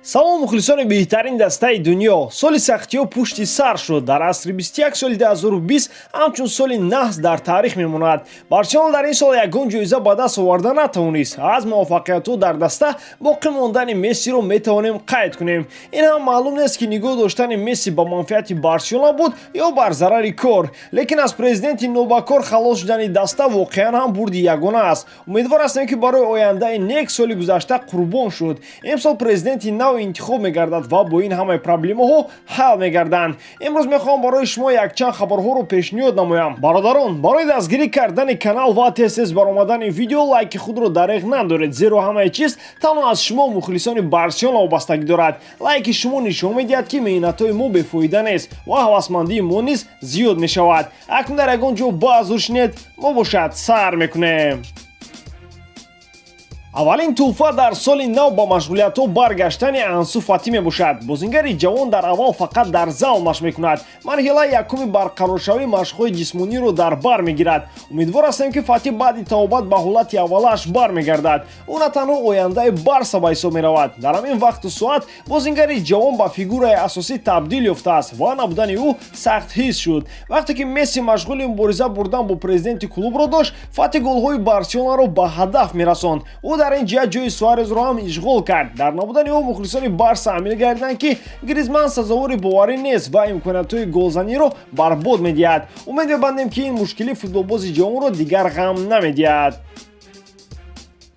Салом, мухлисони беҳтарин дастаи дунё! Соли сахтиҳо пушти сар шуд. Дар асри 21 соли 2020 ҳамчун соли наҳс дар таърих мемонад. Барселона дар ин сол ягон ҷоиза ба даст оварда натавонист. Аз муваффақиятҳо дар даста боқӣ мондани Мессиро метавонем қайд кунем. Ин ҳам маълум нест, ки нигоҳ доштани Месси ба манфиати Барселона буд ё бар зарари кор, лекин аз президенти нобакор халос шудани даста воқеан ҳам бурди ягона аст. Умедвор ҳастем, ки барои ояндаи нек соли гузашта қурбон шуд. Имсол президенти нав интихоб мегардад ва бо ин ҳамаи проблемаҳо ҳал мегарданд. Имрӯз мехоҳам барои шумо якчанд хабарҳоро пешниҳод намоям. Бародарон, барои дастгирӣ кардани канал ва тез-тез баромадани видео лайки худро дареғ надоред, зеро ҳамаи чиз танҳо аз шумо, мухлисони Барселона, вобастагӣ дорад. Лайки шумо нишон медиҳад, ки меҳнатҳои мо бефоида нест ва ҳавасмандии мо низ зиёд мешавад. Акнун дар ягон ҷо баъзур шинед, мо бошад сар мекунем. Аввалин тӯҳфа дар соли нав ба машғулиятҳо баргаштани Ансу Фатӣ мебошад. Бозингари ҷавон дар аввал фақат дар зал машқ мекунад, марҳилаи якуми барқароршавии машқҳои ҷисмониро дар бар мегирад. Умедвор ҳастем, ки Фатӣ баъди табобат ба ҳолати аввалааш бармегардад. Ӯ на танҳо ояндаи Барса ба ҳисоб меравад. Дар ҳамин вақту соат бозингари ҷавон ба фигураи асосӣ табдил ёфтааст ва набудани ӯ сахт ҳис шуд. Вақте ки Месси машғули мубориза бурдан бо президенти клубро дошт, Фати голҳои Барселонаро ба ҳадаф мерасонд. Ӯ дар ин ҷиҳат ҷои Суарезро ҳам ишғол кард. Дар набудани ӯ мухлисони Барса амил гардиданд, ки Гризман сазовори боварӣ нест ва имкониятҳои голзаниро барбод медиҳад. Умед мебандем, ки ин мушкили футболбози ҷавонро дигар ғам намедиҳад.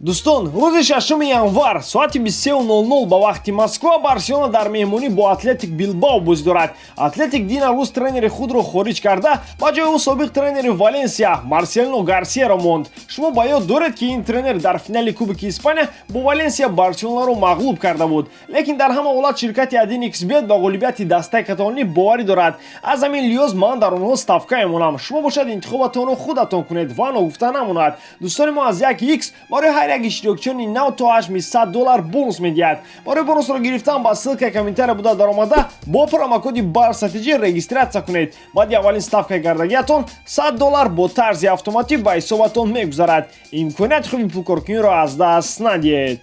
Дӯстон, рӯзи 6 январ соати 23:00 ба вақти Москва Барселона дар меҳмонӣ бо Атлетик Билбао бозӣ дорад. Атлетик дина рӯз тренери худро хориҷ карда, ба ҷои ӯ собиқ тренери Валенсия Марселино Гарсияро монд. Шумо ба ёд доред, ки ин тренер дар финали Кубоки Испания бо Валенсия Барселонаро мағлуб карда буд. Лекин дар ҳама ҳолат ширкати 1xBet ба ғолибияти дастаи каталонӣ боварӣ дорад. Аз ҳамин лиҳоз ман дар онҳо ставка мемонам. Шумо бошад, интихобатонро худатон кунед. Ва ногуфта намонад, дӯстони мо, аз як х барои ҳар як иштирокчиёни нав то ҳаҷми 100 доллар бонус медиҳад. Барои бонусро гирифтан ба ссылка и комментария буда даромада, бо промокоди БАРСАТИҷи регистрация кунед. Баъди аввалин ставкаи кардагиатон 100 доллар бо тарзи автоматӣ ба ҳисобатон мегузарад. Имконияти хуби пулкоркуниро аз даст надиҳед.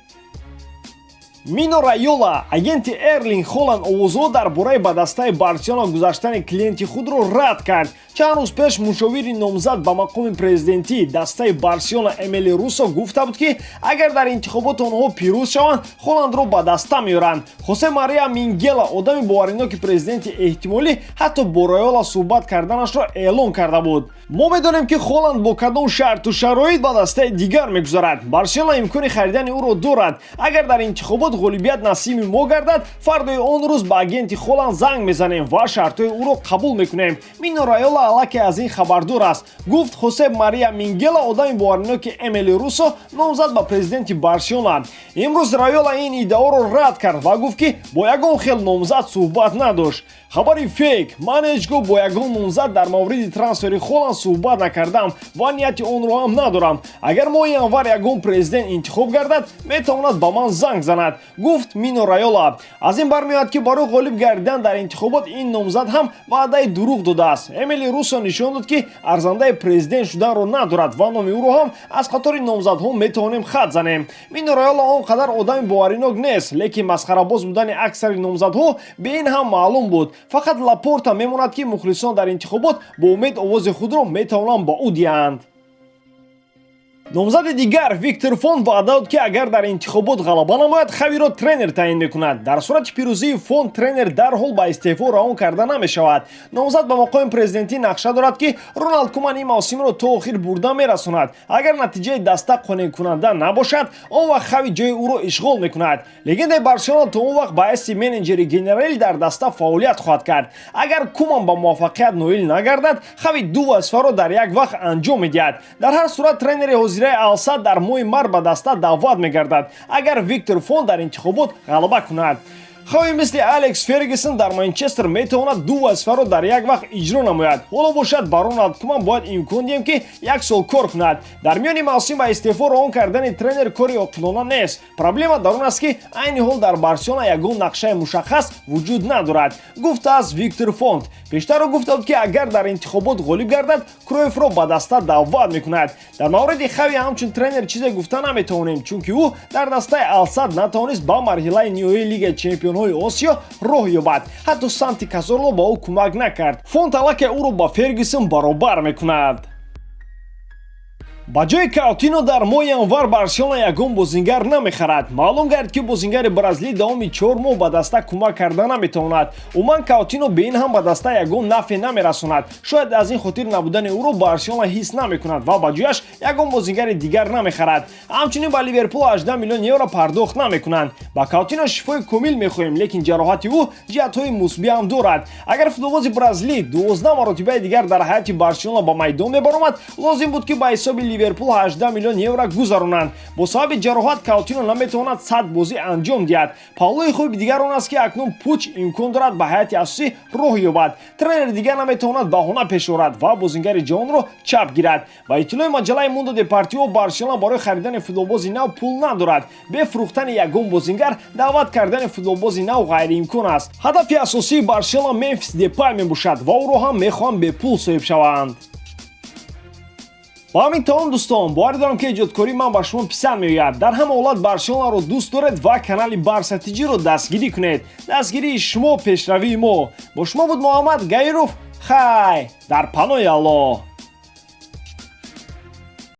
Мино Райола, агенти Эрлинг Холанд, овозҳо дар бораи ба дастаи Барселона гузаштани клиенти худро рад кард. Чанд рӯз пеш мушовири номзад ба мақоми президентии дастаи Барселона Эмили Русо гуфта буд, ки агар дар интихобот онҳо пирӯз шаванд, Холандро ба даста меоранд. Хосе Мария Мингела, одами бовариноки президенти эҳтимолӣ, ҳатто бо Райола суҳбат карданашро эълон карда буд. Мо медонем, ки Холанд бо кадом шарту шароит ба дастаи дигар мегузарад. Барселона имкони харидани ӯро дорад. Агар дар интихобот ғолибият насиби мо гардад, фардои он рӯз ба агенти Холанд занг мезанем ва шартҳои ӯро қабул мекунем. Мино Райола аллакай аз ин хабардор аст, гуфт Хосе Мария Мингела, одами бовариноки Эмили Русо, номзад ба президенти Барселона. Имрӯз Райола ин иддаоро рад кард ва гуфт, ки бо ягон хел номзад суҳбат надошт. Хабари фейк. Ман ҳеҷ гоҳ бо ягон номзад дар мавриди трансфери Холанд суҳбат накардам ва нияти онро ҳам надорам. Агар моҳи январ ягон президент интихоб гардад, метавонад ба ман занг занад, гуфт Мино Райола. Аз ин бармеояд, ки барои ғолиб гардидан дар интихобот ин номзад ҳам ваъдаи дурӯғ додааст. Эмили Русо нишон дод, ки арзандаи президент шуданро надорад ва номи ӯро ҳам аз қатори номзадҳо метавонем хат занем. Мино Райола он қадар одами боваринок нест, лекин масхарабоз будани аксари номзадҳо бе ин ҳам маълум буд. Фақат Лапорта мемонад, ки мухлисон дар интихобот бо умед овози худро метавонанд ба ӯ диҳанд. Номзади дигар Виктор Фон ваъда дод, ки агар дар интихобот ғалаба намояд, Хавиро тренер таъин мекунад. Дар сурати пирӯзии Фон тренер дарҳол ба истеъфо равон карда намешавад. Номзад ба мақоми президентӣ нақша дорад, ки Роналд Куман ин мавсимро то охир бурда мерасонад. Агар натиҷаи даста қонеъкунанда набошад, он вақт Хави ҷои ӯро ишғол мекунад. Легендаи Барселона то он вақт ба ҳайси менеҷери генералӣ дар даста фаъолият хоҳад кард. Агар Куман ба муваффақият ноил нагардад, Хави ду вазифаро дар як вақт анҷом медиҳад. Дар ҳар сурат тренери ҳозираи Алсад дар моҳи март ба даста даъват мегардад, агар Виктор Фон дар интихобот ғалаба кунад. Хави мисли Алекс Фергюсон дар Манчестер метавонад ду вазифаро дар як вақт иҷро намояд. Ҳоло бошад, ба Роналд Куман бояд имкон диҳем, ки як сол кор кунад. Дар миёни мавсим ба истеъфо роҳон кардани тренер кори оқилона нест. Проблема дар он аст, ки айни ҳол дар Барселона ягон нақшаи мушаххас вуҷуд надорад, гуфтааст Виктор Фонт. Пештар ӯ гуфта буд, ки агар дар интихобот ғолиб гардад, Кроефро ба даста даъват мекунад. Дар мавриди Хави ҳамчун тренер чизе гуфта наметавонем, чунки ӯ дар дастаи Алсад натавонист ба марҳилаи ниҳоии Лигаи чемпионҳои Осиё роҳ ёбад. Ҳатто Санти Казорло ба ӯ кӯмак накард. Фонт аллакай ӯро ба Фергюсон баробар мекунад. Ба ҷои Каутино дар моҳи январ Барселона ягон бозингар намехарад. Маълум гардид, ки бозингари бразилӣ давоми 4 моҳ ба даста кӯмак карда наметавонад. Умуман, Каутино бе ин ҳам ба даста ягон нафъе намерасонад. Шояд аз ин хотир набудани ӯро Барселона ҳис намекунад ва ба ҷояш ягон бозингари дигар намехарад. Ҳамчунин ба Ливерпул 18 миллион евро пардохт намекунанд. Ба Каутино шифои комил мехоҳем, лекин ҷароҳати ӯ ҷиҳатҳои мусбӣ ҳам дорад. Агар футболбози бразилӣ 12 маротибаи дигар дар ҳайати Барселона ба майдон мебаромад, лозим буд, ки ба ҳисоби Ливерпул 18 миллион евро гузаронанд. Бо сабаби ҷароҳат Каутино наметавонад 100 бозӣ анҷом диҳад. Паҳлӯи хуби дигар он аст, ки акнун Пуч имкон дорад ба ҳайати асосӣ роҳ ёбад. Тренери дигар наметавонад баҳона пеш орад ва бозингари ҷавонро чап гирад. Ба иттилои маҷаллаи Мундо Депортиво, Барселона барои харидани футболбози нав пул надорад. Бе фурӯхтани ягон бозингар даъват кардани футболбози нав ғайриимкон аст. Ҳадафи асосии Барселона Мемфис Депай мебошад ва ӯро ҳам мехоҳанд бепул соҳиб шаванд. Ба ҳамин тамом, дӯстон. Боварӣ дорам, ки эҷодкории ман ба шумо писанд меояд. Дар ҳама ҳолат Барселонаро дӯст доред ва канали Барса Тиҷиро дастгирӣ кунед. Дастгирии шумо пешравии мо. Бо шумо буд Муҳаммад Гаиров. Хай, дар панои Аллоҳ.